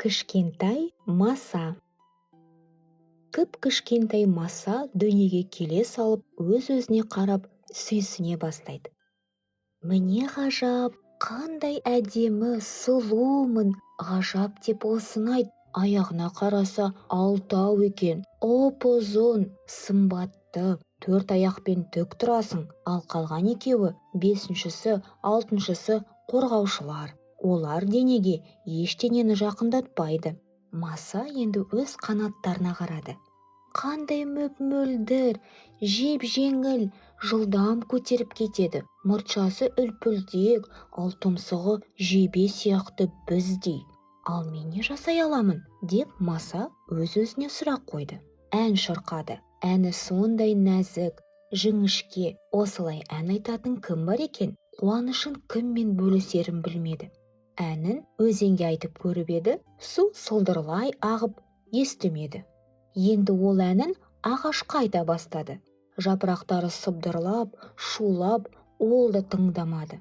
Кішкентай маса. Кіп-кішкентай маса дүниеге келе салып, өз-өзіне қарап сүйсіне бастайды. «Міне, ғажап, қандай әдемі, сұлумын! Ғажап деп осыны айт!» Аяғына қараса, алтау екен. Ұп-ұзын, сымбатты, төрт аяқпен тік тұрасың, ал қалған екеуі, бесіншісі, алтыншысы қорғаушылар. Олар денеге ештеңені жақындатпайды. Маса енді өз қанаттарына қарады. Қандай мөп-мөлдір, жеп-жеңіл, жылдам көтеріп кетеді. Мұртшасы үлпілдек, ал тұмсығы жебе сияқты біздей. «Ал мен не жасай аламын?» деп маса өз-өзіне сұрақ қойды. Ән шырқады. Әні сондай нәзік, жіңішке. Осылай ән айтатын кім бар екен? Қуанышын кіммен бөлісерін білмеді. Әнін өзенге айтып көріп еді, су сылдырлай ағып, естімеді. Енді ол әнін ағашқа айта бастады. Жапырақтары сыбдырлап, шулап, ол да тыңдамады.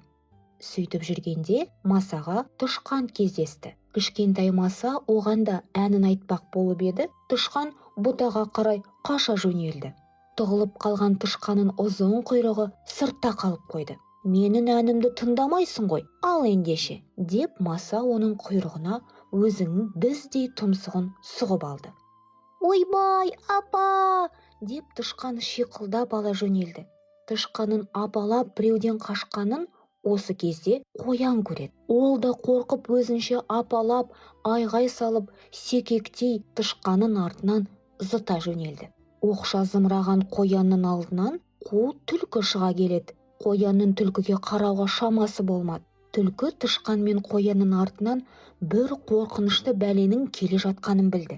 Сөйтіп жүргенде масаға тышқан кездесті. Кішкентай маса оған да әнін айтпақ болып еді, тышқан бұтаға қарай қаша жөнелді. Тығылып қалған тышқанның ұзын құйрығы сыртта қалып қойды. «Менің әнімді тыңдамайсың ғой, ал ендеше!» деп маса оның құйрығына өзінің біздей тұмсығын сұғып алды. «Ойбай, апа!» деп тышқан шиқылдап ала жөнелді. Тышқанның апалап біреуден қашқанын осы кезде қоян көреді. Ол да қорқып, өзінше апалап, айғай салып, секектей тышқанның артынан зыта жөнелді. Оқша зымыраған қоянның алдынан қу түлкі шыға келеді. Қоянның түлкіге қарауға шамасы болмады. Түлкі тышқан мен қоянның артынан бір қорқынышты бәленің келе жатқанын білді.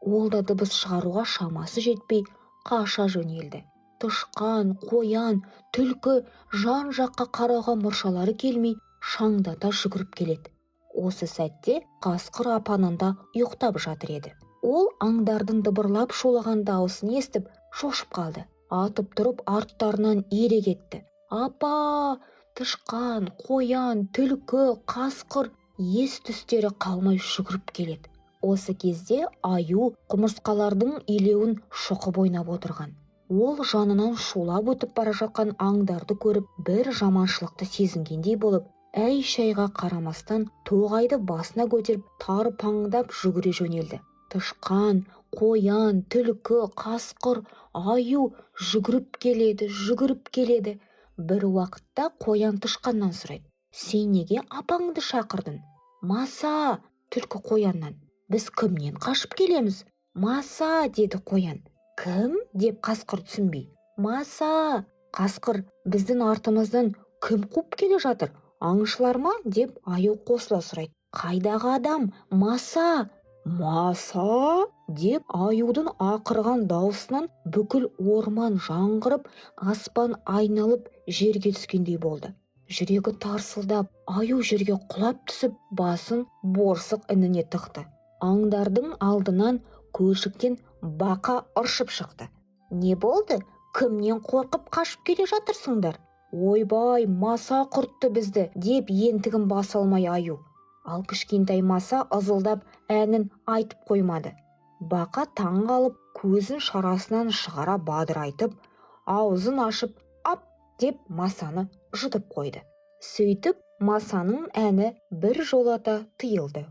Ол да дыбыс шығаруға шамасы жетпей, қаша жөнелді. Тышқан, қоян, түлкі жан-жаққа қарауға мұршалары келмей, шаңдата жүгіріп келеді. Осы сәтте қасқыр апанында ұйықтап жатыр еді. Ол аңдардың дыбырлап шулаған дауысын естіп, шошып қалды. Атып тұрып, арттарынан ере кетті. Апа! Тышқан, қоян, түлкі, қасқыр ес-түстері қалмай жүгіріп келеді. Осы кезде аю құмырсқалардың илеуін шұқып ойнап отырған. Ол жанынан шулап өтіп бара жатқан аңдарды көріп, бір жаманшылықты сезінгендей болып, әй-шайға қарамастан тоғайды басына көтеріп, тарпаңдап жүгіре жөнелді. Тышқан, қоян, түлкі, қасқыр, аю жүгіріп келеді, жүгіріп келеді. Бір уақытта қоян тышқаннан сұрайды: «Сен неге апаңды шақырдың?» «Маса!» Түлкі қояннан: «Біз кімнен қашып келеміз?» «Маса!» деді қоян. «Кім?» деп қасқыр түсінбей. «Маса!» «Қасқыр, біздің артымыздан кім қуып келе жатыр, аңшылар ма?» деп аю қосыла сұрайды. «Қайдағы адам? Маса!» «Маса!» деп аюдың ақырған дауысынан бүкіл орман жаңғырып, аспан айналып жерге түскендей болды. Жүрегі тарсылдап, аю жерге құлап түсіп, басын борсық ініне тықты. Аңдардың алдынан көлшіктен бақа ыршып шықты. «Не болды? Кімнен қорқып қашып келе жатырсыңдар?» «Ойбай, маса құртты бізді!» деп ентігін баса алмай аю. Ал кішкентай маса ызылдап әнін айтып қоймады. Бақа таң қалып, көзін шарасынан шығара бадырайтып, аузын ашып, «Ап!» деп масаны жұтып қойды. Сөйтіп масаның әні бір жолата тыйылды.